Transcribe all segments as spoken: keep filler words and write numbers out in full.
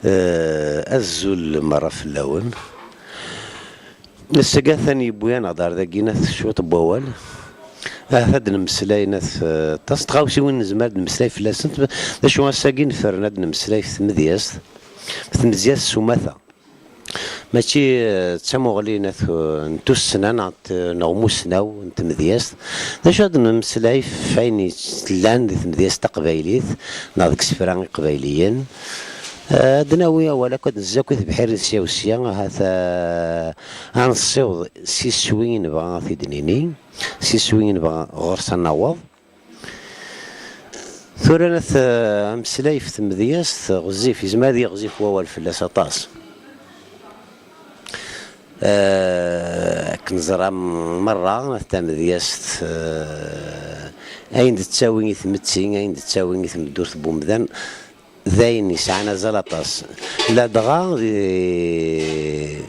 Eh, azul merra fell-awen. Ass-agi atan yewwi-aneɣ-d ar dagi, nat, cwiṭ n wawal. Ahat ad d-nemmeslay, nat, eh, aṭas n tɣawsiwin nezmer ad d-nemmeslay fell-asent. D acu ass-agi nefren ad d-nemmeslay f tmedyazt, f tmedyazt s umata. Mačči, eh, d tamuɣli, nat, eh, n tussna neɣ n t-, neɣ umusnaw n tmedyazt. D acu ad d-nemmeslay f ayen yellan di tmedyazt taqbaylit neɣ deg isefra iqbayliyen? Eh, ad d-nawi awal akk, ad nezzi akk i tebḥirin sya u sya, ahat, eh, ad nessiweḍ s iswi i nebɣa ad t-id-nini, s iswi i nebɣa ɣur-s ad naweḍ. Tura nat, eh, ameslay f tmedyazt ɣezzif, yezmer ad yiɣzif wawal fell-as aṭas. Eh, akken neẓra merra, tamedyazt, eh, ayen d-tettawi i tmetti, ayen d-tettawi i tmeddurt n wemdan, d ayen yesɛan azal aṭas. Ladɣa di,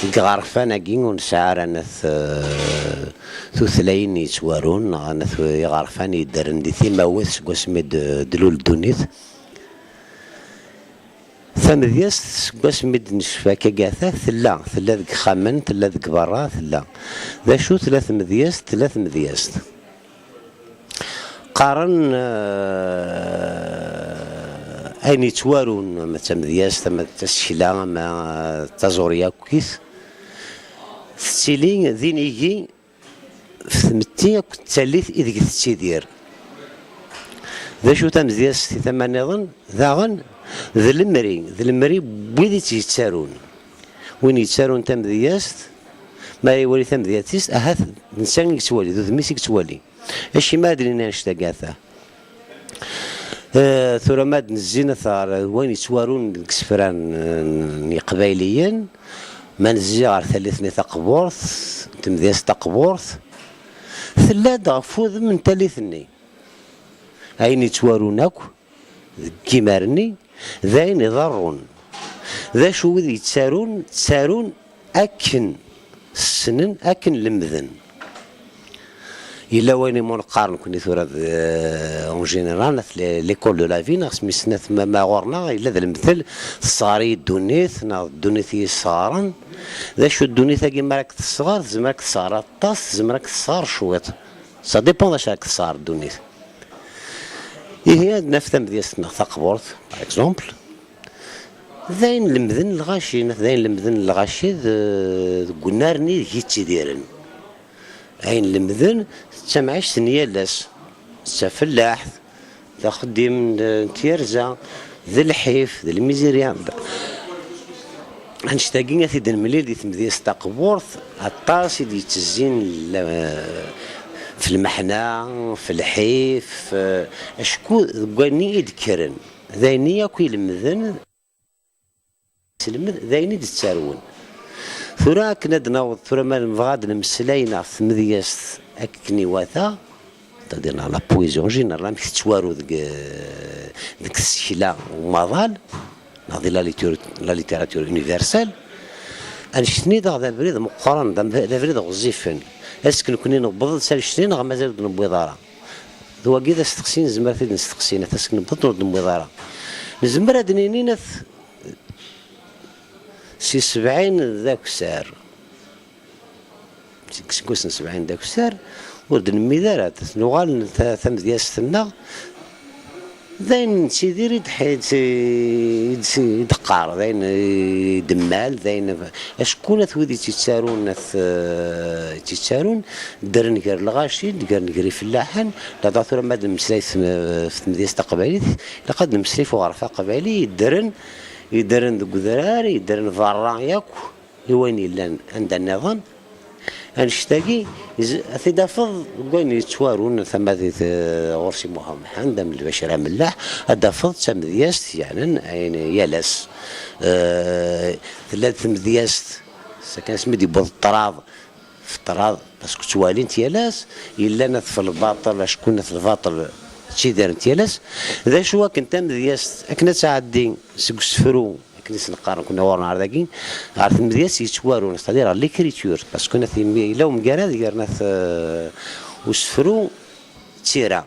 deg iɣerfan-agi ur nesɛi ara, nat, eh, tutlayin yettwarun, neɣ, nat, iɣerfan yeddren di timawit seg wasmi d-, d-tlul ddunit. Tamedyazt seg wasmi d-necfa akka gata tella, tella deg ixxamen, tella deg berra, tella. D acu tella tmedyazt? Tella tmedyazt. Qqaren, eh, ayen yettwarun, ama d tamedyazt, ama d tasekla, ama d taẓuri akkit, tettili d inigi f tmetti akked tallit ideg tettidir. D acu tamedyazt i tama nniḍen? Daɣen d lemri, d lemri n wid i tt-yettarun. Win yettarun tamedyazt, ma iwali tamedyazt-is, ahat d netta i yettwali, d udem-is i yettwali. Acimi ad d-nini annect-agi ata? Eh, tura ma d-nezzi nat ɣer wayen yettwarun deg isefra n, n Yiqbayliyen, ma nezzi ɣer tallit-nni taqburt, n tmedyazt taqburt, tella-d ɣef wudem n tallit-nni. Ayen yettwarun akk deg yimar-nni d ayen iḍerrun. D acu wid yettarun? Ttarun akken ssnen, akken lemden. Yella wayen i mu neqqar nekni tura d, euh, en général, nat, l'é-, l'école de la vie, neɣ s mi snat ma, ma ɣur-neɣ, yella d lemtel, tesɣer-iyi ddunit, neɣ d ddunit i yi-sɣaren. D acu ddunit-agi, mi ara k-tesɣer, tezmer ad k-tesɣer aṭas, tezmer ad k-tesɣer cwiṭ. Ça dépend d acu ara k-tesɣer ddunit. Ihi ad naf tamedyazt-nneɣ taqburt, par exemple, d ayen lemden lɣaci, d ayen lemden lɣaci d, deg unnar-nni ideg i ttidiren. Ayen lemden d tamɛict n yal ass, d tafellaḥt, d axeddim n, n tyerza, d lḥif, d lmizirya. Annect-agi ad t-id-nemlil di tmedyazt taqburt, aṭas i d-yettezzin la-, f lmeḥna, f lḥif, f-, acku deg wayen i d-kkren, d ayen akk i lemden, selmed, d ayen i d-ttarwen. Tura akken ad d-naweḍ, tura ma nebɣa ad nemmeslay neɣ tmedyazt akken iwata, c'est-à-dire la poésie en général, amek tettwaru deg, deg tsekla umaḍal, neɣ di la littér-, la littérature universelle, annect-nni daɣ d abrid meqqren, d am-, d abrid ɣezzifen. Est-ce que nekni newweḍ-d s annect-nni neɣ mazal ur d-newwiḍ ara? D wagi d asteqsi nezmer ad t-id-nesteqsi, nat, est-ce que newweḍ-d ur d-newwiḍ ara? Nezmer ad d-nini, nat, si sebɛin d akessar, seg iseggasen sebɛin d akessar, ur d-nemmid ara. Nuɣal ta-, tamedyazt-nneɣ d ayen nettidir i d-, i d-, i d-, i d-qqar, d ayen i d-mmal, d ayen, acku nat wid i tt-ittarun, nat, eh, i tt-ittarun, ddren gar lɣaci, ddren gar ifellaḥen. Ladɣa tura ma d-nemmeslay f tm-, f tmedyazt taqbaylit, ilaq ad nemmeslay f uɣref aqbayli yeddren, yeddren deg udrar, yeddren berra yakk, i wayen yellan anda nniḍen. Annect-agi, iz-, ad t-id-tafeḍ deg wayen yettwarun tama di t-, ɣur-s i Muḥ Mḥend, am Lbacir Amellaḥ, ad d-tafeḍ d tamedyazt yeɛnan ayen yal ass. Eh, tella-d tmedyazt, sakan asmi d-yewweḍ ṭṭrad, f ṭṭrad, parce que ttwalin-t yal ass, yellan at f lbaṭel, acku at lbaṭel ttidiren-t yal ass. D acu akken tamedyazt, akken ad tɛeddi seg usefru, akken i s-neqqar nekkni ɣur-neɣ ar dagi, ɣer tmedyazt yettwarun, c'est-à-dire ɣer l'écriture, parce que nat, yella umgarad gar nat, euh, usefru d tira.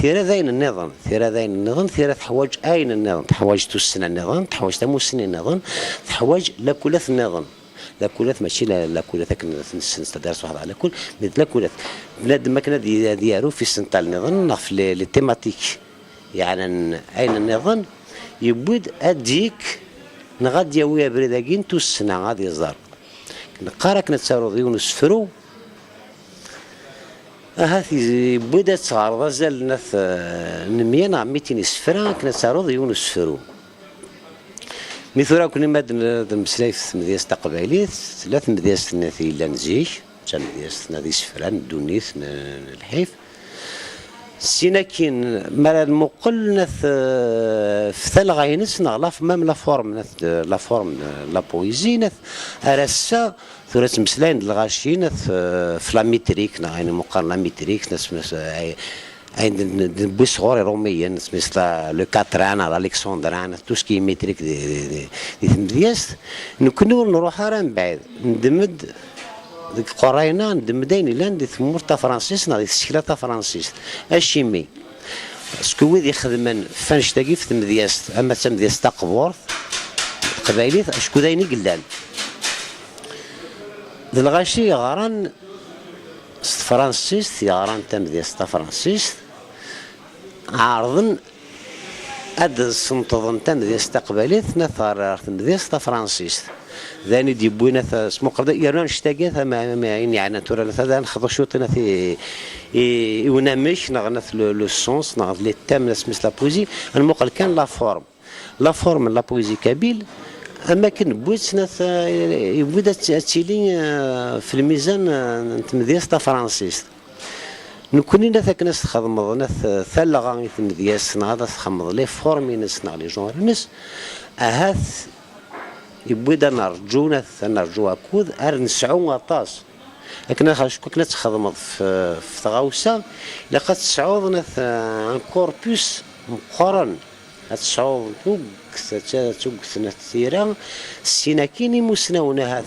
Tira d ayen nniḍen, tira d ayen nniḍen, tira teḥwaǧ ayen nniḍen, teḥwaǧ tussna nniḍen, teḥwaǧ tamussni nniḍen, teḥwaǧ lakulat nniḍen. Lakulat mačči la-, lakulat akken ad ten-nessen, c'est-à-dire s waḥed lakul, mais d lakulat. Bnadem akken ad y-, ad yaru f isental nniḍen neɣ f les, les thématiques yeɛnan ayen nniḍen, yewwi-d ad d-yekk neɣ ad d-yawi abrid-agi n tussna ad iẓer. Neqqar akken ad taruḍ yiwen usefru, ahat yewwi-d ad teɣreḍ azal n at, eh, n mya neɣ mitin isefra akken ad taruḍ yiwen usefru. Mi tura akk ma d-, d-nemmeslay f tmedyazt taqbaylit, tella tmedyazt-nni yellan zik, d tamedyazt n isefra n ddunit, n, n lḥif. Sin akin, mi ara nmuqel, nat, eh, f talɣa-ines, neɣ la, même la forme, nat, eh, la forme, eh, la poésie, nat, ar ass-a, tura ttmeslayen-d lɣaci, nat, eh, f la métrique, neɣ ayen meqqar la métrique, nat, eh, ayen d-, d-, d-, newwi sɣur Iṛumiyen, nesmi-s la, le quatrain, neɣ l'alexandrin, tout ce qui est métrique di, di, di, di tmedyazt. Nekkni ur nruḥ ara mebɛid, neddem-d deg iqerray-nneɣ, neddem-d ayen yellan di tmurt tafransist neɣ di tsekla tafransist. Acimi? Parce que wid ixedmen f annect-agi f tmedyazt, ama d tamedyazt taqburt, taqbaylit, acku d ayen i yellan. D lɣaci yeɣran s tefransist, yeɣran tamedyazt tafransist, ɛerḍen ad d-ssenṭḍen tamedyazt taqbaylit, nat ɣer, ɣer tmedyazt tafransist. D ayen i d-yewwin, at, smuqel, yernu annect-agi, at, ma, ma, ayen yeɛnan tura, nat ad nexḍu cwiṭ, nat i, i, i unamek, neɣ nat le, le sens, neɣ les thèmes, nat s la poésie, ad nmuqel kan la forme. La forme n la poésie kabyle, am akken wwi-tt, nat, eh, yewwi-d ad t-, ad tili, eh, f lmizan, eh, n tmedyazt tafransist. Nekkni, nat, akken ad s-txedmeḍ, nat, eh, talɣa i tmedyazt, neɣ ad txedmeḍ les formes-ines neɣ les genres-ines, ahat yewwi-d ad nerǧu, nat, ad nerǧu akud, ar nesɛu aṭas. Akken ad, acku akken ad txedmeḍ f, f tɣawsa, ilaq ad tesɛuḍ, nat, eh, un corpus meqqren. Ad tesɛuḍ tuget, tuget n tira, sin akkin imusnawen ahat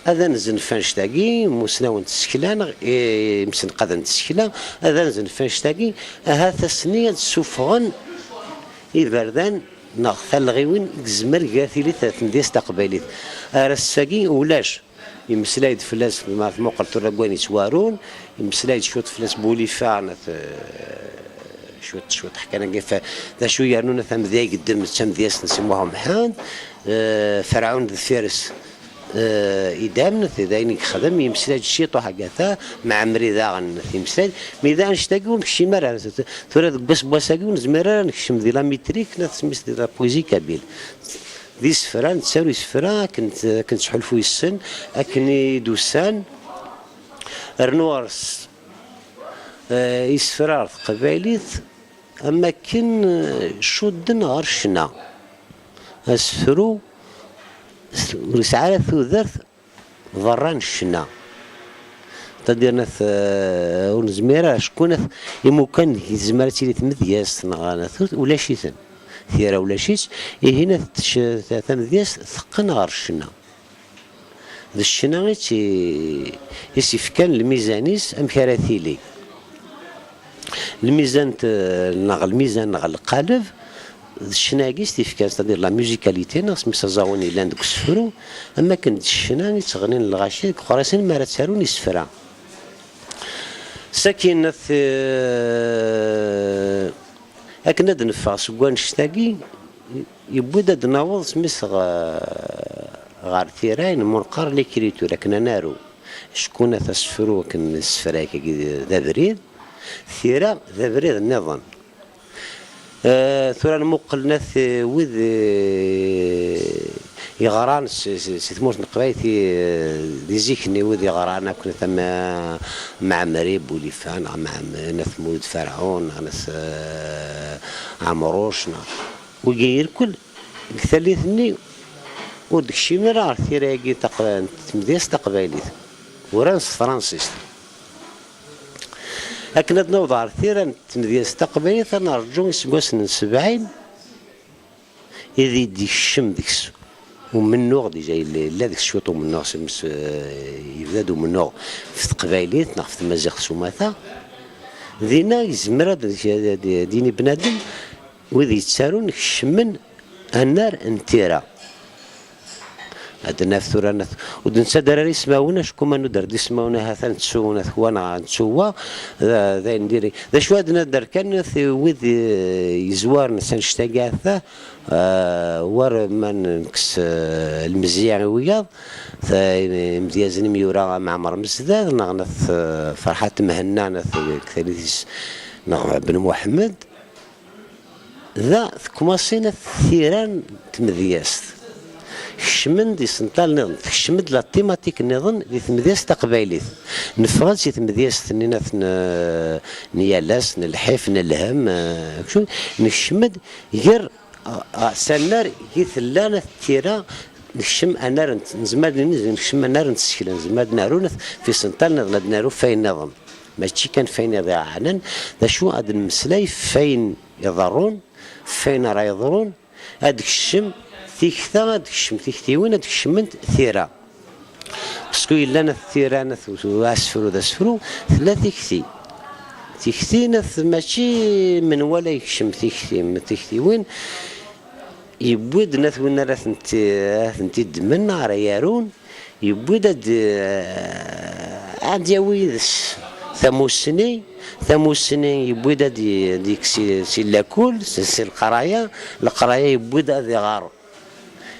ad anzen f annect-agi, imusnawen n tsekla, neɣ i-, imsenqaden n tsekla, ad anzen f annect-agi, ahat ass-nni ad d-ssufɣen iberdan neɣ talɣiwin i yezmer gar tili tmedyazt taqbaylit. Ar ass-agi ulac. Yemmeslay-d fell-as, ma tmuqel tura deg wayen yettwarun, yemmeslay-d cwiṭ fell-as Bulifa, nat, eh, cwiṭ, cwiṭ ḥkan agi f-, d acu yernun, nat, amedya i yeddem d tamedyazt n Si Muḥ Umḥend, eh, Ferɛun deffir-s, eh, idam, nat, d ayen i yexdem, yemmeslay-d ciṭuḥ agata, Mɛemmri daɣen, nat, yemmeslay-d, mi d annect-agi ur nekcim ara, nat, tura deg wass n wass-agi ur nezmir ara nekcem di la métrique, nat, semmis di la poésie kabyle. D isefra, nettaru isefra akken t-, akken ttḥulfu yes-sen, akken i d-usan. Rnu ɣer-s, eh, isefra ɣer teqbaylit, am akken, eh, cudden ɣer ccna. Asefru ur yesɛi ara tudert berra n ccna. C'est-à-dire, nat, eh, ur nezmir ara, acku, nat, imukan deg tezmer ad tili tmedyazt, neɣ, nat, ulac-iten. Tira ulac-itt, ihi, nat, tec-, ta-, tamedyazt teqqen ɣer ccna. D ccna i tt-, i s-ifkan lmizan-is, amek ara tili. Lmizan t-, neɣ lmizan neɣ lqaleb, d ccna-agi s t-ifkan, c'est-à-dire la musicalité, neɣ s mi s aẓawan yellan deg usefru, am akken d ccna i ttɣennin lɣaci deg uqerray-nsen mi ara ttarun isefra. Sakin, at, eh, akken ad neffeɣ seg wannect-agi, yewwi-d ad naweḍ s mi s ɣ-, ɣer tira n munqar l'écriture, akken ad naru. Acku, nat, asefru akken isefra-agi d, d abrid, tira d abrid nniḍen. Eh, tura nmuqel, nat, eh, wid, eh, yeɣran si, si, si tmurt n Leqbayel, eh, di zik-nni, wid yeɣran akk, nat, am Mɛemmri, Bulifa, neɣ Mɛemmri, nat Mulud Ferɛun, neɣ nat, eh, Ɛemruc, neɣ wigi irkel, deg tallit-nni ur d-kcimen ara ɣer tira-agi taq-, n tmedyazt taqbaylit. Uran s tefransist. Akken ad naweḍ ɣer tira n tmedyazt taqbaylit, ad nerǧu iseggasen n sebɛin, i d, i d-ikcem deg-s umennuɣ, déjà yella, yella deg-s cwiṭ umennuɣ, s, s, eh, yebda-d umennuɣ f teqbaylit neɣ f tmaziɣt s umata. Dinna yezmer ad d-, ad d-yini bnadem, wid yettarun kecmen annar n tira. Ad naf tura nat-, ur d-nettadar ara ismawen, acku ma nudder-d ismawen ahat ad nettu nat wa neɣ nettu wa, d, d ayen diri. D acu ad nadder kan nat wid, eh, yezwaren s annect-agi ahat, eh, war ma nekkes, eh, lemzeyya i wiyaḍ, ta-, imedyazen i m-yura am Ɛmer Mezdad, neɣ nat, eh, Ferḥat Mhenna, nat deg talit-is, neɣ Ben Muḥemmed. Da, tekmasin at tira n tmedyazt. Kecmen-d isental nniḍen, tekcem-d la thématique nniḍen di tmedyazt taqbaylit. Neffeɣ-d si tmedyazt-nni n, n yal ass, n lḥif, n lhem, eh, aksum, nekcem-d ger, ah, ah, s annar i tella n at tira, nekcem annar n, nezmer ad nini, nekcem annar n tsekla, nezmer ad naru nat f isental nniḍen, ad naru f ayen nniḍen. Mačči kan f ayen iḍ iɛnan, d acu ad nemmeslay f ayen iḍerrun, f ayen ara yeḍrun, ad d-kcem tikta, ad d-kcem tiktiwin, ad d-kecment tira. Parce que yellan at tira, at asefru d asefru, tella tikti. Tikti, nat, mačči menwala yekcem tikti, tiktiwin, yewwi-d nat win ara tent-, ara tent-iddmen, ara yarun, yewwi-d ad, ad yawi yid-s tamussni, tamussni yewwi-d ad y-, ad yekkes si, si lakul, si, si leqraya, leqraya yewwi-d ad iɣer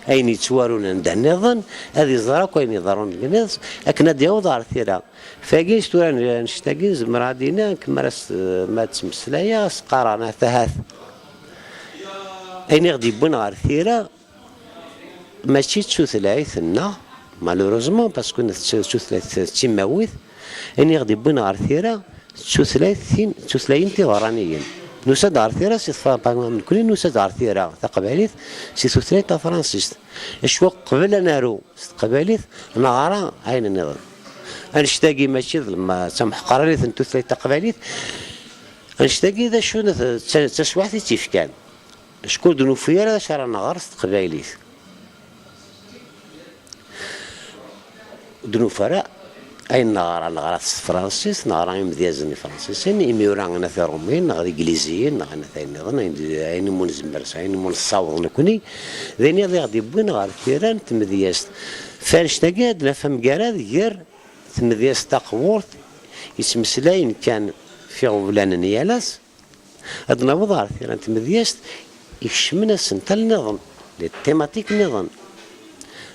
ayen yettwarun anda nniḍen, ad iẓer akk ayen iḍerrun deg nniḍ, akken ad yaweḍ ɣer tira. Fagi s tura n-, annect-agi zemreɣ ad iniɣ, akken ma ara s-, ma ad ttmeslayeɣ, s qqareɣ, ahat, ahat ayen i ɣ-d-yewwin ɣer tira, mačči d tutlayt-nneɣ, malheureusement, parce que d tutlayt d timawit, ayen i ɣ-d-yewwin ɣer tira, d tutlayt tin, d tutlayin tiberraniyin. Nusa-d ɣer tira si tefra-, par exemple, nekkni nusa-d ɣer tira taqbaylit si tutlayt tafransist. Acku qbel ad naru s teqbaylit, neɣra ayen nniḍen. Annect-agi mačči d lma-, d tamḥeqranit n tutlayt taqbaylit, annect-agi d acu n t-, d ta-, d taswiɛt i tt-ifkan. Acku ur d-nufi ara d acu ara nɣer s teqbaylit. Ur d-nufi ara ayen neɣra, neɣra s tefransist, neɣra imedyazen ifransisen, imyura n at iṛumiyen, neɣ d igliziyen, neɣ n at ayen nniḍen, ayen d-, ayen umi nezmer, ayen umi nessaweḍ nekkni, d ayen i ɣ-d-yewwin ɣer tira n tmedyazt. F annect-agi ad naf amgarad gar tmedyazt taqburt, yettmeslayen kan f iɣeblan n yal ass, ad naweḍ ɣer tira n tmedyazt ikecmen asental nniḍen, les thématiques nniḍen.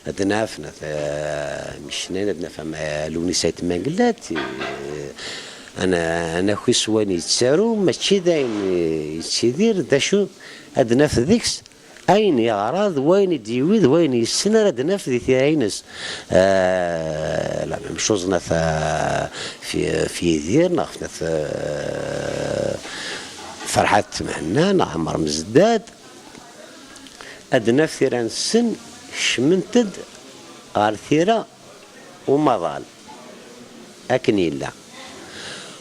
Ad naf, naf, eh, Micnayen, ad naf, am, eh, Lewnis Ayt Mengellat, eh, ad na-, ad naki s wayen yettaru, mačči d ayen, eh, yettidir, d acu ad naf deg-s, ayen yeɣra d wayen i d-yewwi d wayen yessen ara d-naf di tira-ines. Eh, la même chose, naf, eh, f, f Yidir, neɣ naf, eh, Ferḥat Mhenna, neɣ Ɛmer Mezdad. Ad naf tira-nsen kecment-d ɣer tira umaḍal. Akken yella.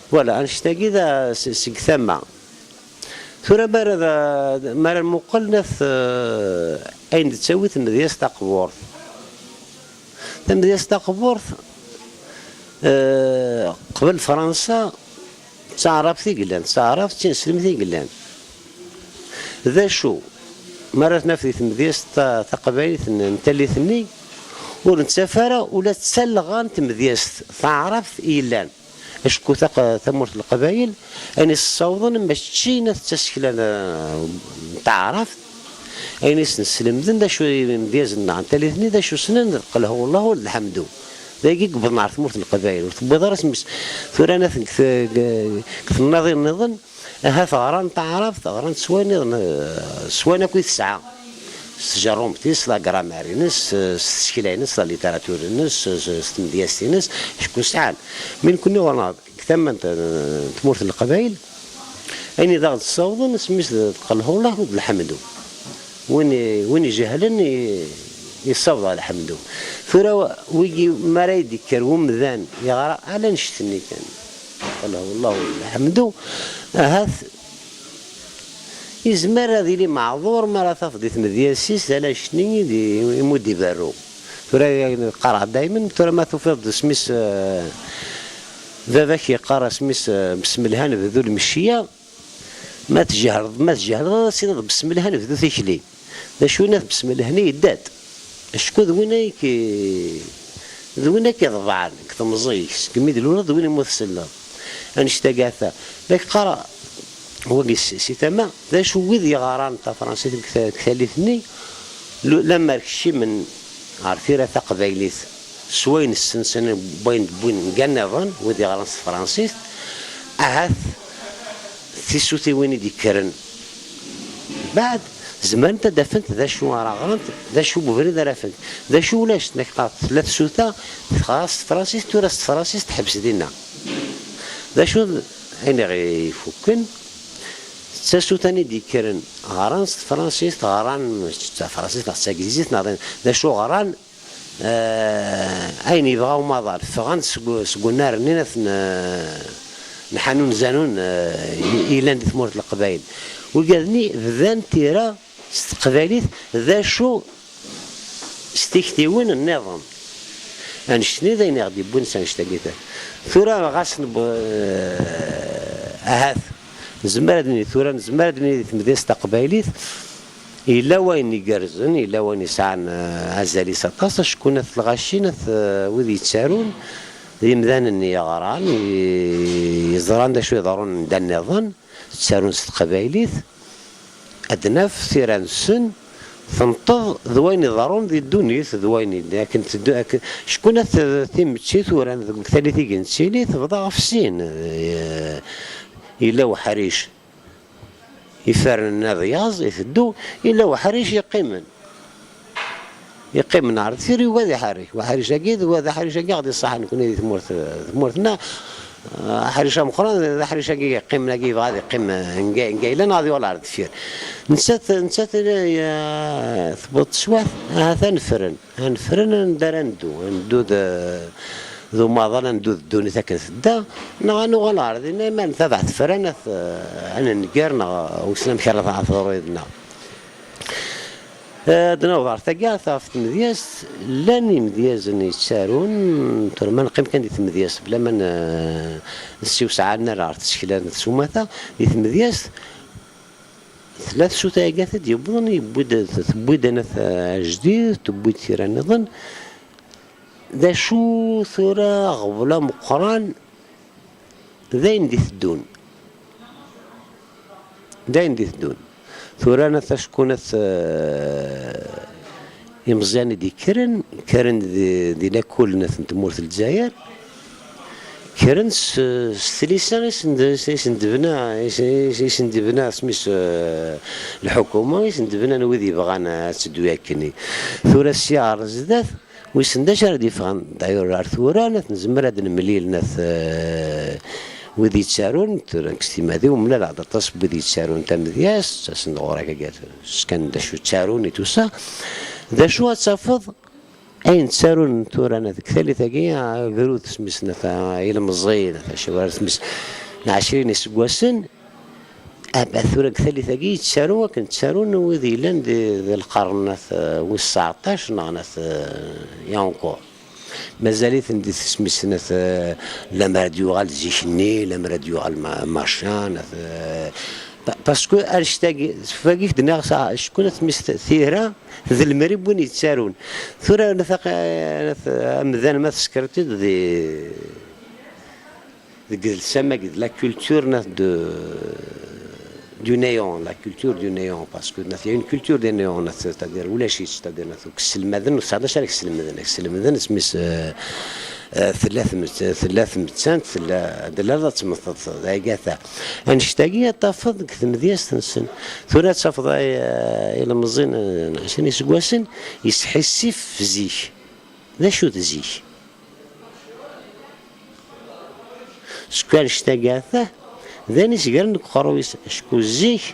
Voilà, annect-agi d a-, s-, seg tama. Tura mi ara d-, mi ara nmuqel, naf, eh, ayen d-tettawi tmedyazt taqburt. Tamedyazt taqburt, eh, qbel Fransa, d taɛrabt i yellan, d taɛrabt d tineslemt i yellan. D acu, mi ara t-naf di tmedyazt ta-, taqbaylit n, n tallit-nni, ur nettaf ara ula d talɣa n tmedyazt taɛrabt i yellan. Acku taq-, tamurt n Leqbayel, ayen i s-ssawḍen mačči nat d tasekla n, n taɛrabt, ayen i s-neslemden d acu imedyazen-nneɣ n tallit-nni d acu ssnen d qelhu Llah u d lḥemdu. D ayagi i yewwḍen ɣer tmurt n Leqbayel, ur tewwiḍ ara tmes-, tura nat deg t-, deg, deg temnaḍin nniḍen, ahat ɣran taɛrabt, ɣran s wayen nniḍen, eh, s wayen akk i tesɛa. S tjerrumt-is, s la grammaire-ines, s tsekla-ines, s la littérature-ines, s, s, s tmedyazt-ines, acku sɛan. Mi nekkni ɣur-neɣ deg tama n t-, n tmurt n Leqbayel, ayen i d aɣ-d-ssawḍen, isem-is d, d qelhu Llah u d lḥemdu. Win i, win ijehlen i, yessaweḍ ɣer lḥemdu. Tura wigi mi ara yi-d-ikker wemdan yeɣra ala annect-nni kan, qelhu Llah u d lḥemdu, ahat izmer ad yili meɛḍur mi ara tafeḍ di tmedyazt-is d ala annect-nni i d-, i mu d-iberru. Tura qqareɣ daymen, tura ma tufiḍ-d isem-is, eh, Baba-k yeqqar asmi-s, eh, besmelhan bdu lmecciya, ma tjehleḍ, ma tjehleḍ ad as-tiniḍ besmelhan bdu tikli. D acu inat besmelhan yedda-d. Acku d win ay k-, d win ay k-iḍebɛen deg temẓi-k, segmi d-luleḍ d win imu tselleḍ. Annect-agi ata. La k-qqareɣ, wagi si, si tama, d acu wid yeɣran tafransist deg ta-, deg tallit-nni, lu-, lemmer kcimen ɣer tira taqbaylit, s wayen ssensen, wayen d-wwin nga nniḍen, wid yeɣran s tefransist, ahat tisutiwin i d-ikkren mbeɛd, zemrent ad d-afent d acu ara ɣrent, d acu n ubrid ara afent. D acu ulac, nek qqar tella tsuta, teɣra s tefransist, tura s tefransist teḥbes dinna. D acu d-, ayen i ɣ-ifukken, d tasuta-nni d-ikkren, ɣran s tefransist, ɣran s tefransist neɣ s taglizit, neɣ d, d acu ɣran, eh, ayen yebɣa umaḍal, ffɣen seg, seg unnar-nni n at n, n Ḥanun Zanun, eh, i, i yellan di tmurt n Leqbayel. Wigad-nni bdan tira s teqbaylit, d acu s tiktiwin nniḍen. Annect-nni d ayen i ɣ-d-yewwin s annect-agi ta. Tura ɣas neb-, eh, ahat nezmer ad nini, tura nezmer ad nini di tmedyazt taqbaylit, yella wayen igerrzen, yella wayen yesɛan, eh, azal-is aṭas, acku nat lɣaci, nat, eh, wid yettarun, d imdanen yeɣran, i-, yeẓran d acu iḍerrun anda nniḍen, ttarun s teqbaylit, ad naf tira-nsen tenṭeḍ d wayen iḍerrun di ddunit, d wayen i-, akken teddu, akken, acku nat timetti tura deg tallit i nettili tebḍa ɣef sin. Eh, yella uḥric ifernen ad yaẓ, iteddu, yella uḥric yeqqimen. Yeqqimen ar deffir, yugi ad iḥerrek. Uḥric-agi d, d aḥric-agi ɣ-d-iṣaḥen nekni di tmurt, tmurt-nneɣ. Aḥric ameqqran d aḥric-agi yeqqimen, agi yebɣa ad iqqim, eh, nga, nga yella neɣ ad yuɣal ar deffir. Nettat, nettat, eh, tewweḍ teswiɛt, ahat ad nefren. Ad nefren anda ara neddu, ad neddu d, d umaḍal, ad neddu d ddunit akken tedda, neɣ ad nuɣal ɣer dinna, ma ntabaɛ tefran, ad, ad nenger, neɣ wissen amek ara teḍru yid-neɣ. Ad naweḍ ɣer taggart ɣef tmedyazt, llan imedyazen yettarun, tura ma neqqim kan di tmedyazt, bla ma n-, nessiwseɛ ara ɣer tsekla n tsumata, di tmedyazt, tella tsuta-agi i d-yewwḍen, yewwi-d, tewwi-d anat ajdid, tewwi-d tira nniḍen. D acu tura aɣbel ameqqran d ayen d-iteddun. D ayen d-iteddun. Tura nat acku nat, eh, imeẓyanen i d-yekkren, kkren di, di lakul nat n tmurt n Lezzayer, kkren s, s tlisa i sen-d-, i sen-d-tebna, i sen-, i sen-d-tebna asmi-s, eh, lḥukuma, i sen-d-bnan wid yebɣan ad teddu akkenni. Tura sya ɣer zdat, wissen d acu ara d-yeffɣen. D'ailleurs ar tura nat nezmer ad nemlil nat, eh, wid yettarun, tura nekk s timad-iw mlaleɣ-d aṭas n wid yettarun tamedyazt, ttasen-d ɣur-k, skan d acu ttarun i tusa. D acu ad tafeḍ ayen ttarun tura nat deg tallit-agi, agrud isem-is nat, ah, ilemẓi, nat acu ara isem-is, n ɛecrin iseggasen, ah, bah, tura deg tallit-agi yettaru akken ttarun wid yellan di, di lqern nat, eh, wis tseɛṭac neɣ nat, eh, ya encore. Mazal-iten di tesmisnet, eh, lemmer ad yuɣal zik-nni, lemmer ad yuɣal ma-, machin, eh, pa-, parce que annect-agi, tfagi-k d-nniɣ sa-, ckun ad tmis tira d lemri n win yettarun. Tura nafaq, eh, amdan ma tsekreḍ-t-id di, deg lsam-agi d la culture nat de, du néant, la culture du néant, parce que nat, il y a une culture des néants, nat, c'est-à-dire ulac-itt, c'est-à-dire nat, ur k-sselmaden, ur tesɛiḍ acu ara k-sselmden, ak-sselmden isem-is, eh, eh, tella tmet-, tella tmettant, tella, d la, la tmettant, d agata. Annect-agi ad tafeḍ deg tmedyazt-nsen. Tura ad tafeḍ ay, eh, ilemẓin, eh, n ɛecrin iseggasen, yesḥissif zik. D acu d zik? Seg annect-agi ata, d ayen isegren deg uqerruy-is, acku zik,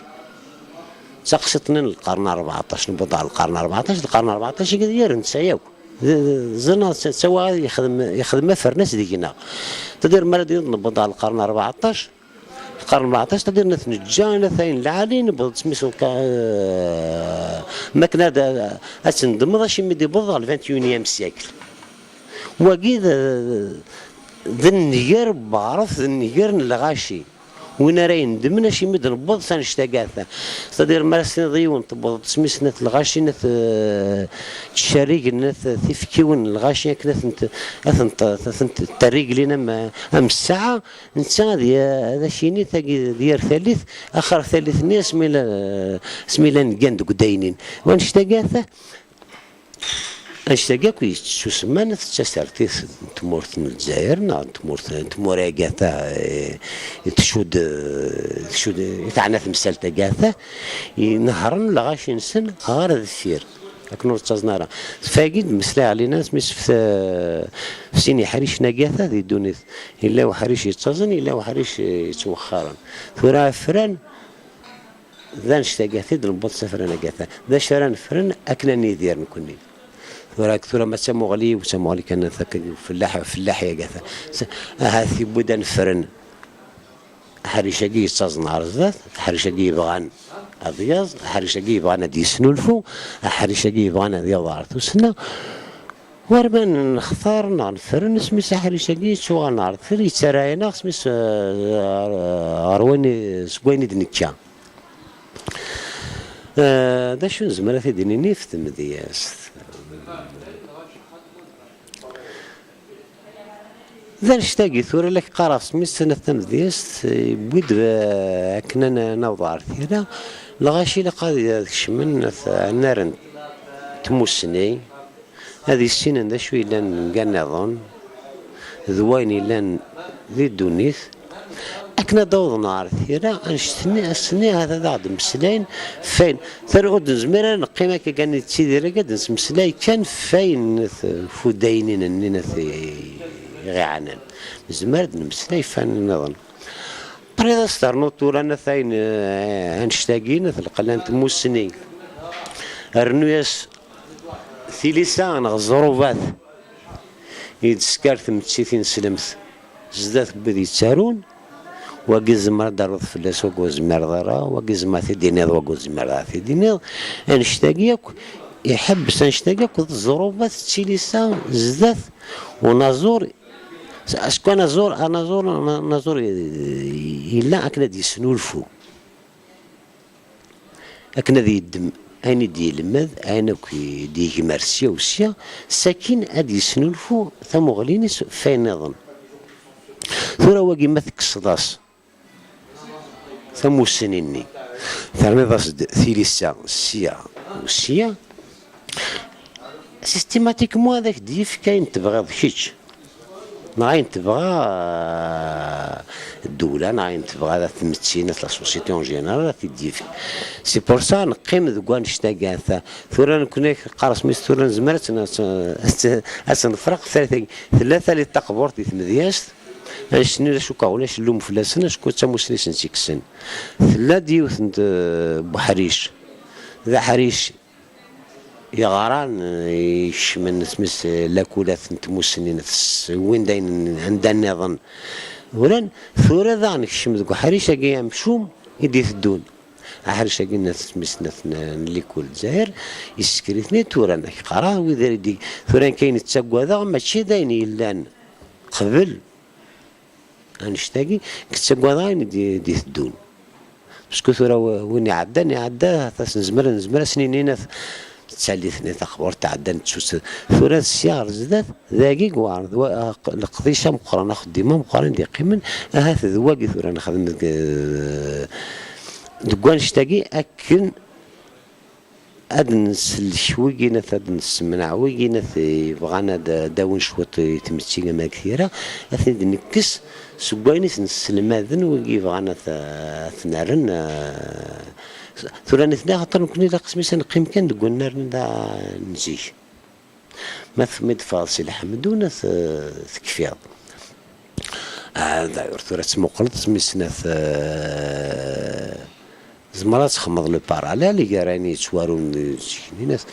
d taqsiṭ-nni n lqern rbeɛṭac, newweḍ ɣer lqern rbeɛṭac, lqern rbeɛṭac i d yir netta yakk. D, d, ẓerna d, d tawaɣit yexdem, yexdem afernas deg-neɣ. C'est-à-dire, mi ara d-yiniḍ newweḍ ɣer lqern rbeɛṭac, lqern rbeɛṭac, c'est-à-dire, nat neǧǧa, nat ayen lɛali, newweḍ-d s mis uka-, eh, makken ad, ad tendmeḍ acimi d-yewweḍ ɣer le vingt et unième siècle. Wagi d, d nnger n weɛref, d nnger n lɣaci. Win ara yendmen acimi d-newweḍ s annect-agi ata. C'est-à-dire, mi ara s-tiniḍ i yiwen tewweḍ-d s mi snat lɣaci, n at, eh, ttcerrig, n at tifkiwin n lɣaci, akken ad tent-, ad tent-, ad tent-terriglin am, am ssaɛa, netta ad y-, ad ak-yini tagi d yir tallit, axir tallit-nni asmi la, asmi la neggan deg udaynin. Wannect-agi ata, annect-agi akk yettusemman d tasertit n tmurt n Lezzayer, neɣ n tmurt, n tmura-agi ata, eh, tcud, eh, tcud, i teɛna temsalt-agi ata, i nehren lɣaci-nsen ɣer deffir, akken ur ttaẓen ara. Tfagi d-meslayeɣ lina asmi s-, f-, f sin iḥricen-agi ata di ddunit. Yella uḥric yettaẓen, yella uḥric, eh, yettwexxaren. Tura afran, d annect-agi ata i d-newweḍ s afran-agi ata. D acu ara nefren akken ad nidir nekkni? Tura, tura ma d tamuɣli-w, d tamuɣli kan akka, fellaḥ, fellaḥ-agi ata. S-, ahat yewwi-d ad nefren aḥric-agi yettaẓen ɣer zdat, aḥric-agi yebɣan ad yaẓ, aḥric-agi yebɣan ad yesnulfu, aḥric-agi yebɣan ad yaweḍ ɣer tussna. War ma nextar neɣ nefren, isem-is aḥric-agi yettuɣal ɣer deffir, yettarra-aneɣ isem-is, eh, ɣer, ɣer wayen i, seg wayen i d-nekka. Eh, d acu nezmer ad t-id-nini ɣef tmedyazt? D annect-agi tura la k-qqareɣ s mi s-tenna tamedyazt, yewwi-d, eh, akken ad n-, naweḍ ɣer tira, lɣaci ilaq ad, ad kecmen, ad, ad naren tmussni, ad issinen d acu yellan deg nniḍen, d wayen yellan di ddunit, akken ad d-awḍen ɣer tira, annect-nni, ass-nni, ahat ad aɣ-d-mmeslayen f wayen. Tura ur d-nezmir ara neqqim akka kan nettidir akka, ad d-nesmeslay kan f wayen, f udaynin-nni n at i ɣ-iɛanen. Nezmer ad d-nemmeslay f wayen nniḍen. Qrib ad s-ternuḍ tura n at ayen, eh, annect-agi, n at lqella n tmussni. Rnu-yas tilisa neɣ ẓẓrubat i d-tesker tmetti tineslemt zdat n wid yettarun, wagi tzemreḍ ad d-terreḍ fell-as, wagi ur tezmireḍ ara, wagi tzemreḍ ad t-id-tiniḍ, wagi ur tezmireḍ ara ad t-id-tiniḍ. Annect-agi akk, iḥebbes annect-agi akk d ẓẓrubat d tilisa zdat unaẓur. Seg anaẓur, anaẓur, anaẓur yella akken ad yesnulfu, akken ad yeddem ayen i d-yelmed, ayen akk i d-yegmer sya u sya, sakin ad yesnulfu tamuɣli-ines f wayen nniḍen. Tura wagi ma tekkseḍ-as tamussni-nni, terniḍ-as-d tilisa sya u sya, systématiquement ad ak-d-yefk ayen tebɣiḍ kečč, neɣ ayen tebɣa, eh, ddewla, neɣ ayen tebɣa la tmetti, la société en général, ad t-id-yefk. C'est pour ça neqqim deg wannect-agi ata. Tura nekkni qqareɣ s mi tura nezmer ad tt-, ad tt-, ad tt-nefreq tallit-agi. Tella tallit taqburt di tmedyazt, annect-nni la cukkeɣ ulac llum fell-asen, acku d tamussni i sen-tt-ikksen. Tella-d yiwet n t-, n uḥric. D aḥric yeɣran, eh, ikecmen isem-is, eh, lakulat n tmussni, wwin-d ayen anda nniḍen. Uran, tura daɣ nekcem deg uḥric-agi amcum i d-iteddun. Aḥric-agi n at tmisnat n, n likul Lezzayer, yessker-iten-id, tura nekk qqareɣ wid ara d-, tura nekk ayen ttaggadeɣ mačči d ayen yellan qbel annect-agi, nekk ttaggadeɣ ayen d-, d-iteddun. Parce que tura w-, win iɛeddan, iɛedda, ata s-, nezmer, nezmer ad s-nini nat-, d tallit-nni taqburt tɛeddan d tsus-, tura d sya ɣer zdat, dagi yewɛer, d wa-, aq-, leqdic ameqqran, axeddim ameqqran i d-yeqqimen, ahat d wagi tura nexdem deg, deg wannect-agi akken ad nsellek wigi, ad nessemneɛ wigi yebɣan ad, ad d-awin cwiṭ i tmetti am ak tira, ad ten-id-nekkes seg wayen i ten-sselmaden wigi yebɣan ad, ad ten-rren, eh, tura nitni, axaṭer nekkni ilaq s mi s-neqqim kan deg wannar n da-, n zik. Ma tefmiḍ Faḍil Ḥemdun, ad t-, tekfiḍ. Ah, d'ailleurs, tura ad tmuqleḍ mi snat, eh, tzemreḍ ad txedmeḍ le parallèle gar ayen yettwarun di tsekninat.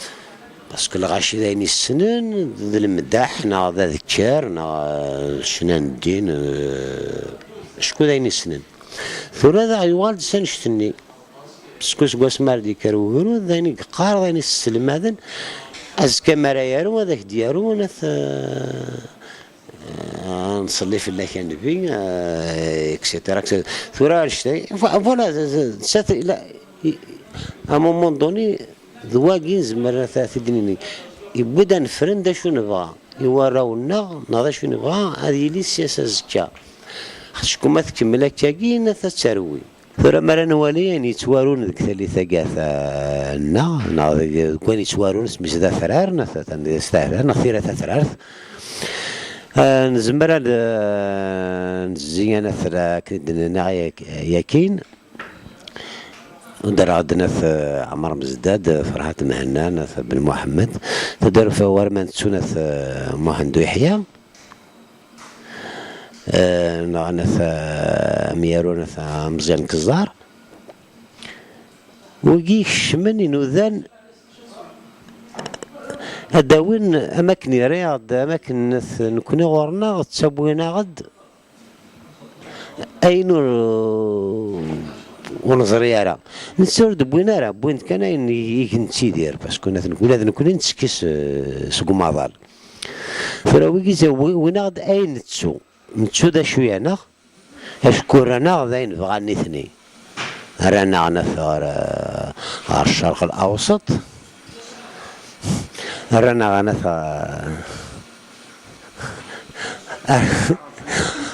Parce que lɣaci d ayen issnen, d lemdaḥ, neɣ d adekker, neɣ, eh, ccna n ddin, eh, acku d ayen issnen. Tura daɣ yuɣal-d s annect-nni. Skud seg wasmi ara d-yekker wegrud, d ayen i yeqqar, d ayen i s-sselmaden. Azekka mi ara yaru, ad ak-d-yaru, ad t-, eh, Ah, nṣelli fell-ak a Nnbi, ah, et cetera, et cetera. Tura annect-a, vo-, voilà, d, d, d, ça, c'est la, i, à un moment donné, d wagi nezmer ad t-id-nini. Yewwi-d ad nefren d acu nebɣa i warraw-nneɣ, neɣ d acu nebɣa ad yili sya s azekka. Acku ma tkemmel akkagi, ad terwi. Tura mi ara nwali ayen yettwarun deg tallit-agi ata-, nneɣ, neɣ deg, deg wayen yettwarun s mmi-s d atrar, neɣ tatan d atrar, neɣ tira tatrart, ah, nezmer ad, ah, nezzi anat akken i d-nenna yak-, yakin, ddreɣ-d n at, ah, Ɛmer Mezdad, Ferḥat Mhenna, n at Ben Muḥemmed, taddart war ma nettu n at, ah, Muḥend Uyeḥya, eh, neɣ n at, eh, Amyaru, n at, eh, Meẓyan Keẓẓar. Wigi ikecmen inudan ad d-awin, am akken iriɣ-d, am akken n at, nekni ɣur-neɣ ttawin-aɣ-d ayen ur, ur neẓri ara. Netta ur d-wwin ara, wwin-d kan ayen i, i nettidir, parce que n at, ula d nekni nettekki s, seg umaḍal. Tura wigi, wi-, wwin-aɣ-d ayen nettu. Nettu d acu-yaneɣ, acku rran-aɣ d ayen bɣan nitni. Rran-aɣ naf ɣer, ɣer Ccerq Lawṣeṭ, rran-aɣ naf,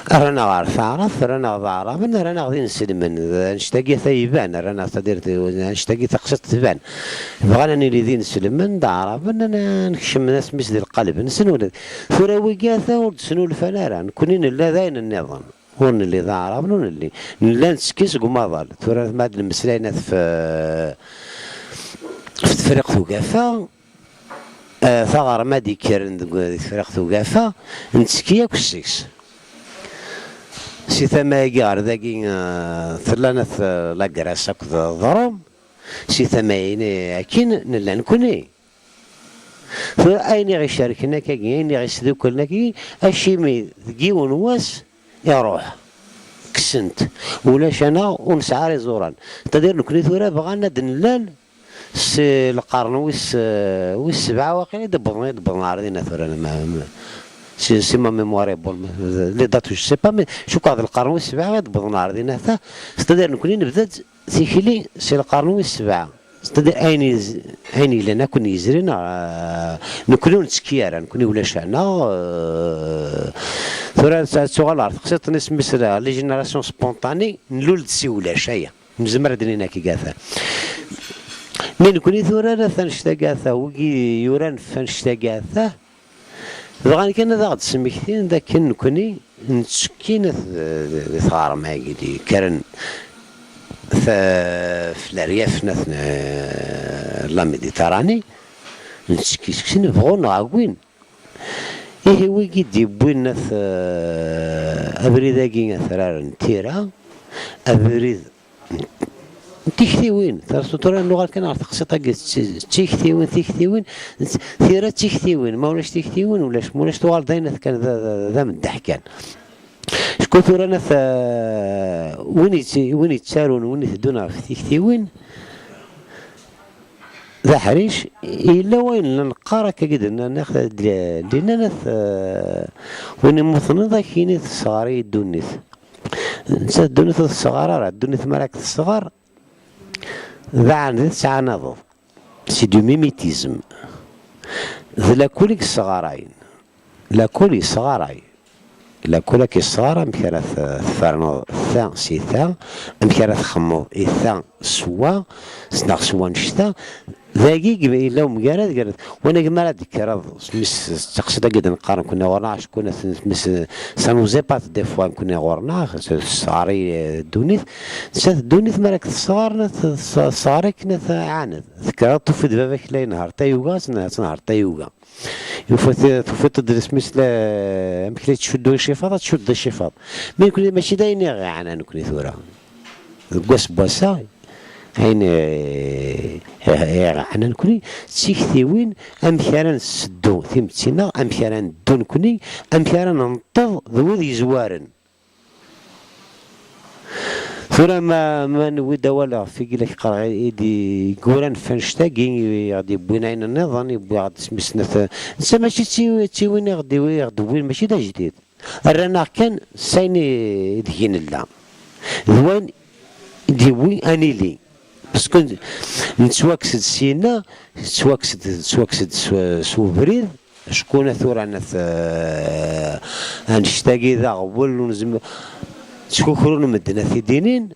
rran-aɣ ɣer Taɛrabt, rran-aɣ d Aɛraben, rran-aɣ d inselmen. D annect-agi ata iban, rran-aɣ, c'est-à-dire, annect-agi taqsiṭ tban. Bɣan ad nili d inselmen, d Aɛraben, ad nekcem d asmi-s di lqaleb-nsen. Ula d tura wigi ata ur d-snulfan ara, nekkni nella d ayen nniḍen. Ur nelli d Aɛraben, ur nelli. Nella nettekki seg umaḍal. Tura ma ad nemmeslay nat f, f Tefriqt Ugafa, eh, taɣerma d-ikkren deg, deg Tefriqt Ugafa, nettekki akk seg-s. Si tama-agi ɣer dagi, eh, tella nat, eh, la Grèce akked Ṛum. Si tama-agi akkin nella nekkni. Tura ayen i ɣ-icerken akkagi, ayen i ɣ-isduklen akkagi, acimi deg yiwen wass iruḥ, kksen-t, ulac-aneɣ, ur nesɛi ara iẓuran. C'est-à-dire, nekkni tura bɣan ad d-nlal si lqern wis, wis sebɛa waqila i d-wwḍen, i d-wwḍen ɣer dinna tura, ma, ma, si, si ma mémoire est bonne, ma, les dates, je sais pas, mais cukkeɣ d lqern wis sebɛa i d-wwḍen ɣer dinna ta. C'est-à-dire, nekkni nebda-d tikli si lqern wis sebɛa. C'est-à-dire ayen, ayen yellan akk yezrin, euh, nekkni ur nettekki ara, nekkni ulac-aneɣ, euh, tura ad tuɣal ɣer teqsiṭ-nni s mmi-s, la, les générations spontanées, nlul-d si ulac aya. Nezmer ad d-nini akka gata. Mi nekkni tura, la, f annect-agi ata, wigi yuran f annect-agi ata, bɣan kan ad aɣ-d-smektin d akken nekkni nettekki nat di tɣerma-agi d-yekkren f, f leryaf nat n la Méditerranée, nettekki seg-sen, bɣun neɣ agwin. Ihi wigi d-yewwin nat, eh, abrid-agi atrar n tira, abrid n tiktiwin. Tura nuɣal kan ɣer teqsiṭ-agi, d ti-, d tiktiwin, tiktiwin, d tira d tiktiwin. Ma ulac tiktiwin, ulac, ma ulac, tuɣal d ayen kan d, d, d ameddaḥ kan. Acku tura nat, eh, win yetti-, win yettarun, win iteddun ɣef tiktiwin, d aḥric, yella wayen la neqqar akkagi d-nnan, d-, d-, d-, d-, d-, d-, d-, d-, win immuten ad ak-yini tesɣer-iyi ddunit. Netta ddunit ur tesɣar ara, ddunit mi ara k-tesɣer, d aɛan-, d tettɛanadeḍ. C'est du mimétisme. D lakul i yesɣarayen. Lakul yesɣaray. Lakul ad k-yesɣar amek ara t-, tferneḍ ta si ta, amek ara txemmeḍ i ta s wa, s neɣ s wannect-a. Dagi i yella umgarad gar, wanag mi ara d-tekkreḍ, s, s taqsiṭ-agi d-neqqar nekkni ɣur-neɣ, acku nat-, mis-, ça nous épate des fois nekkni ɣur-neɣ, s-, tesɣer-iyi, eh, ddunit. Nettat ddunit mi ara k-tesɣer, nat-, tesɣer-ik, nat-, ɛaned. Tekkreḍ tufiḍ baba-k la inehher tayuga, ad tenher-, ad tenher tayuga. Yufa-t, tufiḍ-d isem-is la, amek la yettcuddu icifaḍ, ad tcuddeḍ icifaḍ. Mi nekkni mačči d ayen i ɣ-iɛnan nekkni tura. Deg wass n wass-a, ayen, eh, eh, i ɣ-iɛnan nekkni, d tiktiwin, amek ara nseddu timetti-nneɣ, amek ara neddu nekkni, amek ara nenṭeḍ d wid yezwaren. Tura ma, ma newwi-d awal ɣef wigi la k-qqareɣ i d-, i d-yuran f annect-agi, i ɣ-d-yewwin ayen nniḍen, yewwi-ɣ-d isem-is netta mačči d ti-, d tiwin i ɣ-d-, i ɣ-d-wwin, mačči d ajdid. Rran-aɣ kan s ayen i deg i nella, d wayen i d-yewwi ad nili. Parce que nettwakkes-d syenna, nettwakkes-d, nettwakkes-d s, s ubrid, acku tura nat, eh, annect-agi d aɣbel ur nezmir, ttkukrun medden ad t-id-inin.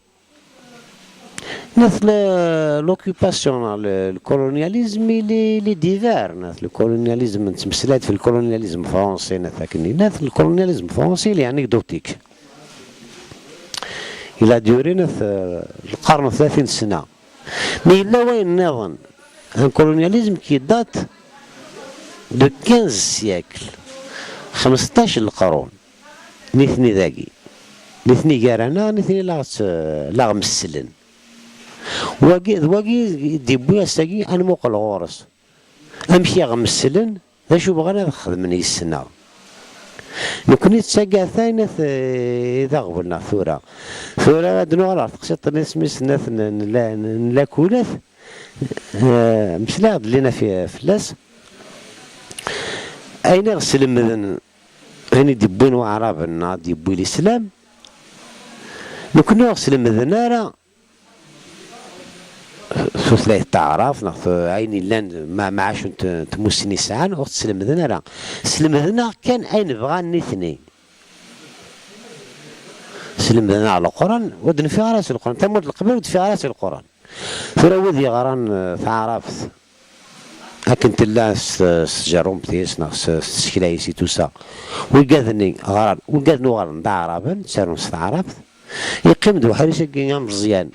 Nat le-, l'occupation, le, le colonialisme, il est, il est divers. Nat le colonialisme, nettmeslay-d f le colonialisme français, nat akken, nat le colonialisme français, il est anecdotique. Il a duré, nat, eh, lqern u tlatin sna. Mais yella wayen nniḍen, un colonialisme qui date de quinze siècles, xmesṭac n leqrun. Nitni dagi, nitni gar-aneɣ, nitni la ɣ-tt-, la ɣ-messlen. Wagi, d wagi i d-yewwi ass-agi ad nmuqel ɣur-s. Amek i ɣ-messlen, d acu bɣan ad xedmen yis-neɣ. Nekkni d tagata i nat, eh, i d aɣbel-nneɣ tura. Tura ad nuɣal ɣer teqsiṭ-nni isem-is n at n, n, n, n lakulat, eh, meslaɣ-d lina fi-, fell-as. Ayen i ɣ-slemden, ayen i d-iwwin waɛraben neɣ d-iwwi lislam, nekkni ur ɣ-slemden ara tutlayt taɛrabt neɣ t-, ayen illan ma, maɛac n t-, tmussni sɛan, ur ɣ-t-slemden ara. Slemden-aɣ kan ayen bɣan nitni. Slemden-aɣ Leqran, ur d-nfiɣ ara si Leqran. Tamurt n Leqbayel ur d-fiɣ ara si Leqran. Tura wid yeɣran, eh, taɛrabt, akken tella s, s tjerrumt-is neɣ s, s tsekla-is i tusa. Wigad-nni ɣran, wigad-nni uɣalen d aɛraben, ttarun s taɛrabt. Yeqqim-d uḥric-agi ameẓyan.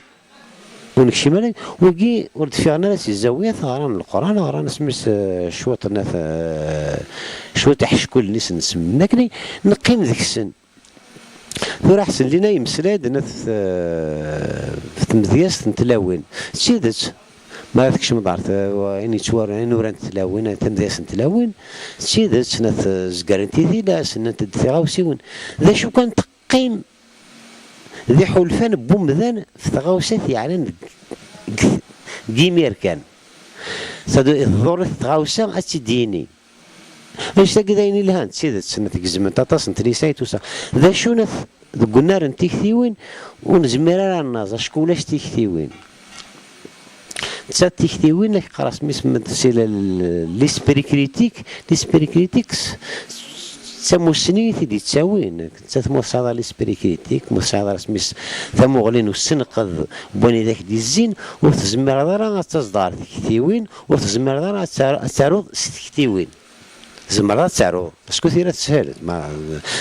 Ur nekcim ara, wigi ur d-fiɣen ara si zzawiyat, ɣran Leqran, ɣran asmi s, eh, cwiṭ n at, eh, cwiṭ iḥeckulen-is n semmen akni, neqqim deg-sen. Tura ḥsen lina yemmeslay-d n at, eh, f tmedyazt n tlawin. D tidet, ma ara tkecmeḍ ɣer t-, ayen yettwar-, ayen uran tlawin, tamedyazt n tlawin, d tidet, n at, eh, zegren titilas, nnant-d tiɣawsiwin. D acu kan teqqim d iḥulfan n wumdan f tɣawsa t-yeɛnan deg, deg, deg imir kan. Tadu, tḍurr-it tɣawsa ad tt-id-yini. Annect-agi d ayen ilhan, d tidet, nnant gezment aṭas n tlisa i tusa. D acu nnant deg unnar n tiktiwin, ur nezmir ara ad naẓ, acku ulac tiktiwin. Netta tiktiwin, ak qqar asmi isem-, si le-, le-, l'esprit critique, l'esprit critique s-, s-, d tamussni i t-id-yettawin. Netta ma ur tesɛiḍ ara l'esprit critique, ma ur tesɛiḍ ara asmi s-, tamuɣli n usenqed n wayen i d ak-d-izzin, ur tezmireḍ ara ad taẓeḍ ɣer tektiwin, ur tezmireḍ ara ad tar-, ad taruḍ s tektiwin. Tzemreḍ ad taruḍ, acku tira teshel. Ma,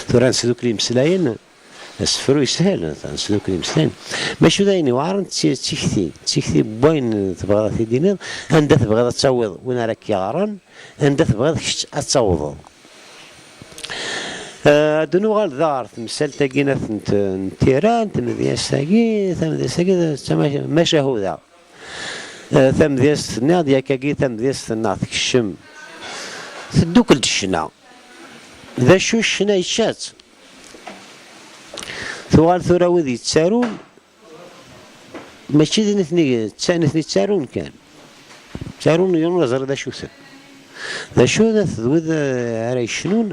tura nesdukkel imeslayen, asefru yeshel, nesdukkel imeslayen. Maca d ayen iweɛren d ti-, d tikti, d tikti n wayen tebɣiḍ ad t-id-tiniḍ, anda tebɣiḍ ad tawiḍ win ara k-yeɣren, anda tebɣiḍ kečč ad tawḍeḍ. Eh, ad nuɣal da ɣer temsalt-agi n, n tira, n tmedyazt-agi, tamedyazt-agi d tama-, macahuda. Eh, tamedyazt, nniɣ-d yakkagi, tamedyazt-nneɣ tekcem, teddukel-d ccna. D acu ccna yečča-tt? Tuɣal tura wid yettarun, mačči d nitni, d ta-, nitni ttarun kan. Ttarun, yiwen ur yeẓri d acu-ten. D acu d, d wid, eh, ara yecnun,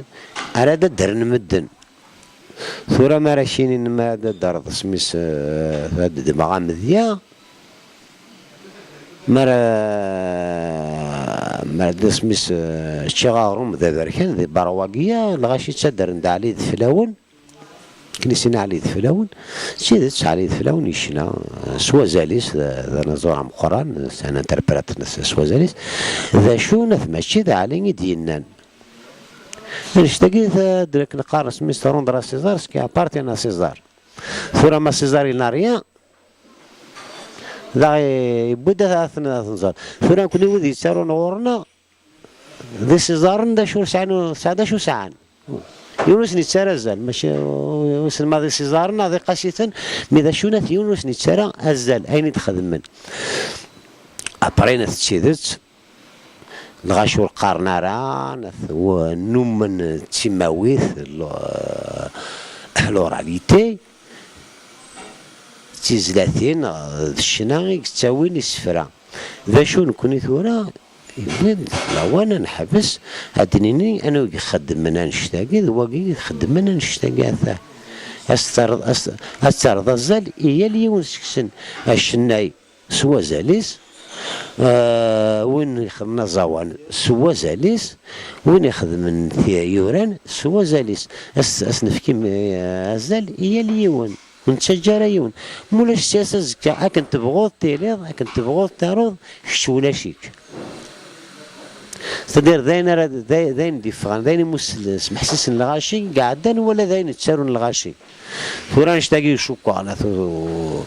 ara d-ddren medden. Tura ma ara k-inin ma ad d-terreḍ isem-is, eh, ad ddmeɣ amedya, ma ara, ma ara d isem-is, eh, ččiɣ aɣrum d aberkan di Berwagiya, lɣaci ttaddren-d Ɛli Ideflawen, akken i s-yenna Ɛli Ideflawen, d tidet Ɛli Ideflawen yecna, eh, s wazal-is, d, d anaẓur ameqqran, c'est un interprète s, s wazal-is, d acu n at mačči d Ɛli i d-yennan. Annect-agi, ta-, d akken qqaren isem-is rendre à César ce qui appartient à César. Tura ma César il n'a rien, da i-, yewwi-d ad, ad ten-, ad ten-nẓer. Tura nekkni wid yettarun ɣur-neɣ, d isiẓaren d acu ur sɛan, sɛan d acu sɛan. Yiwen ur sen-yettarra azal, mačči, wissen ma d isiẓaren neɣ d iqasiten, mi d acu nat yiwen ur sen-yettarra azal, ayen i d-xedmen. Après nat d tidet, lɣaci ur qqaren ara, nat-, w-, nnumen d timawit, l-, l'oralité, d tizlatin, d ccna i yettawin isefra. D acu nekkni tura, Yewwi-d lawan ad neḥbes, ad d-nini anwa i ixeddmen annect-agi d wagi i ixeddmen annect-agi ata. Ad s-terreḍ, ad s-, ad terreḍ azal i yal yiwen seg-sen, acennay s wazal-is, ah, win ixedmen aẓawan s wazal-is, win ixedmen ti-, yuran s wazal-is. Ad s-, ad s-nefk im-, azal i yal yiwen. Ur nettaǧǧa ara yiwen. Ma ulac sya s azekka, akken tebɣuḍ tiliḍ, akken tebɣuḍ taruḍ, kečč ulac-ik. C'est-à-dire, d ayen ara, d ay-, d ayen d-iffɣen, d ayen imus-, smeḥsisen lɣaci, i iɛeddan, wala d ayen ttarun lɣaci. Tura annect-agi icukkeɣ, la tu-,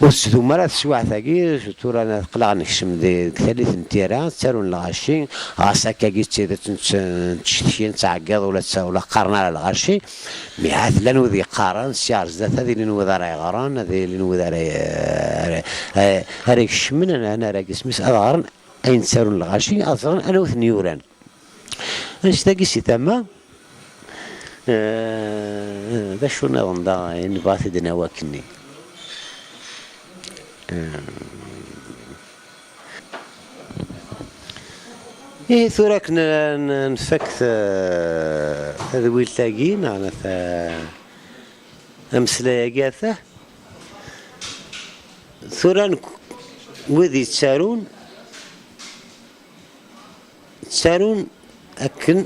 ur tettdum ara teswiɛt-agi, tura aql-aɣ nekcem di, deg tallit n tira, ttarun lɣaci, ɣas akkagi d tidet n tt-, n ttcetki, nettɛeggiḍ ula d ta-, ula qqaren ara lɣaci, mi ahat llan wid yeqqaren, sya ar zdat ad ilin wid ara yeɣren, ad ilin wid ara, ara, ara, ara ikecmen, ara, ara isem-is, ad ɣren ayen ttarun lɣaci, ad ẓren anwa ten-yuran. Annect-agi si tama, eh, d acu nniḍen da i nebɣa ad t-id-nawi akkenni? Eh, ihi tura akken n-, nfak ta-, tadwilt-agi, neɣ ta-, ameslay-agi, atah, tura nekk, wid yettarun, ttarun akken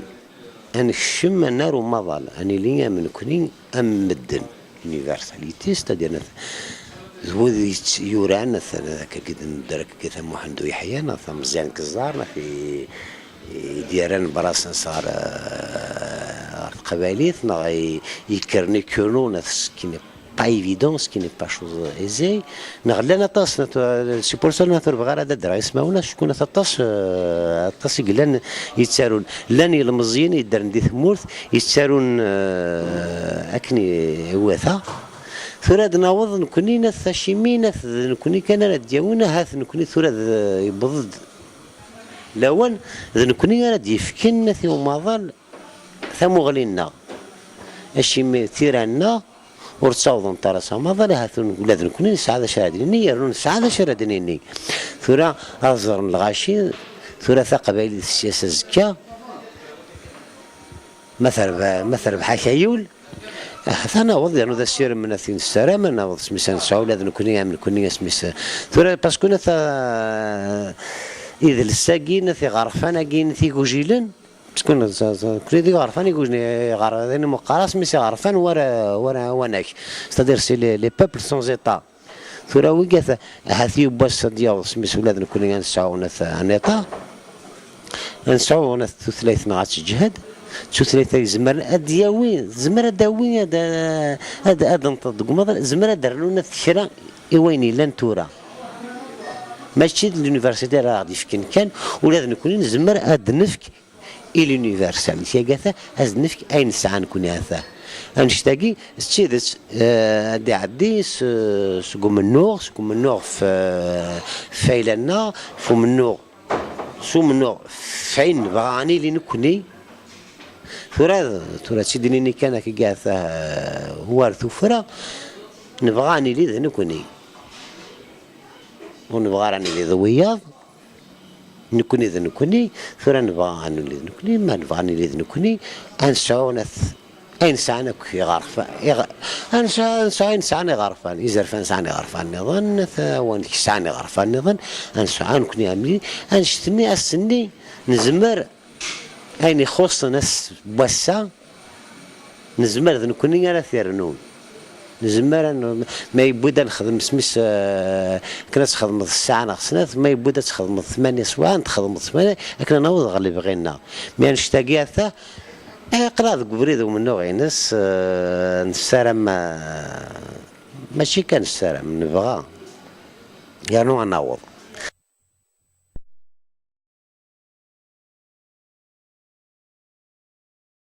ad nekcem, ad naru umaḍal, ad nili am nekni, am medden, l'universalité, c'est-à-dire, d wid yett-, yuran, atan akkagi d Muḥend Uyeḥya, neɣ Meẓyan Keẓẓar, neɣ i, i d-yerran brasens ɣer, ɣer teqbaylit, neɣ i, yekkren ikunu, neɣ s-, qui n'est pas évident, ce qui n'est pas chose aisée. Neɣ llan aṭas, nat-, c'est pour ça nat ur bɣiɣ ara ad ddreɣ ismawen, acku nat aṭas, eh, aṭas i yellan yettarun. Llan yilmeẓyen yeddren di tmurt, yettarun, eh, akken i iwata. Tura ad naweḍ nekni, nat acimi, nat d nekni kan ara d-yawin, ahat nekni tura d, yewweḍ-d lawan, d nekni ara d-yefken, nat i umaḍal tamuɣli-nneɣ. Acimi tira-nneɣ ur ttawḍent ara s amaḍal, ahat ula d nekni nesɛa d acu ara d-nini, yernu nesɛa d acu ara d-nini. Tura ad ẓren lɣaci, tura taqbaylit tesya s azekka, ma terbeḥ, ma terbeḥ akayul, ahat ad naweḍ, yernu d asirem n at nessaram, ad naweḍ s misa nesɛu ula d nekni am nekni asmi s-, tura, parce que nata idles-agi, nat iɣerfan-agi, nat igujilen, parce que nat, nat, nat, nekni d iɣerfan igujilen, iɣer-, d ayen meqqar asmi s iɣerfan war, war, wanak, c'est-à-dire c'est les, les peuples sans état. Tura wiggat, ahat yiwwas ad d-yaweḍ s misa ula d nekni ad nesɛu nat un état. Ad nesɛu nat tutlayt-nneɣ ad teǧhed. Tutlayt-a yezmer ad d-yawi, tezmer ad d-tawi, ad, ad, ad d-tenṭeḍ deg umaḍal, tezmer ad d-ternu nat kra i wayen yellan tura. Mačči d l'université ara aɣ-d-yefken kan, ula d nekni nezmer ad d-nefk i l'universalité-agi, ad d-nefk ayen nesɛa nekni ata. Annect-agi, d tidet, eh, ad d-iɛeddi s-, seg umennuɣ, seg umennuɣ f-, f ayla-nneɣ, f umennuɣ s umennuɣ f ayen nebɣa ad nili nekni. Tura, tura d tid-nni kan akka i iɛta, uh, war tuffra, nebɣa ad nili d nekni. Ur nebɣa ara ad nili d wiyaḍ, nekni d nekni, tura nebɣa ad nili d nekni, ma nebɣa ad nili d nekni, ad nesɛu nat-, ayen sɛan akk iɣerfan, iɣ-, ad nesɛu, ad nesɛu ayen sɛan iɣerfan, izerfan sɛan iɣerfan nniḍen, tawanek sɛan iɣerfan nniḍen, ad nesɛu nekkni amli, annect-nni ass-nni nezmer ayen ixuṣṣen ass n wass-a, nezmer d nekkni ara t-irnun. Nezmer ad n-, ma yewwi-d ad nexdem s mis, eh, akken ad txedmeḍ ssaɛa neɣ snat, ma yewwi-d ad txedmeḍ tmanya swaɛa, ad txedmeḍ tmanya, akken ad naweḍ ɣer lebɣi-nneɣ. Mi annect-agi ata, eh, aql-aɣ deg ubrid umennuɣ-ines, eh, nessaram, eh, mačči kan nessaram, nebɣa. Yernu ad naweḍ.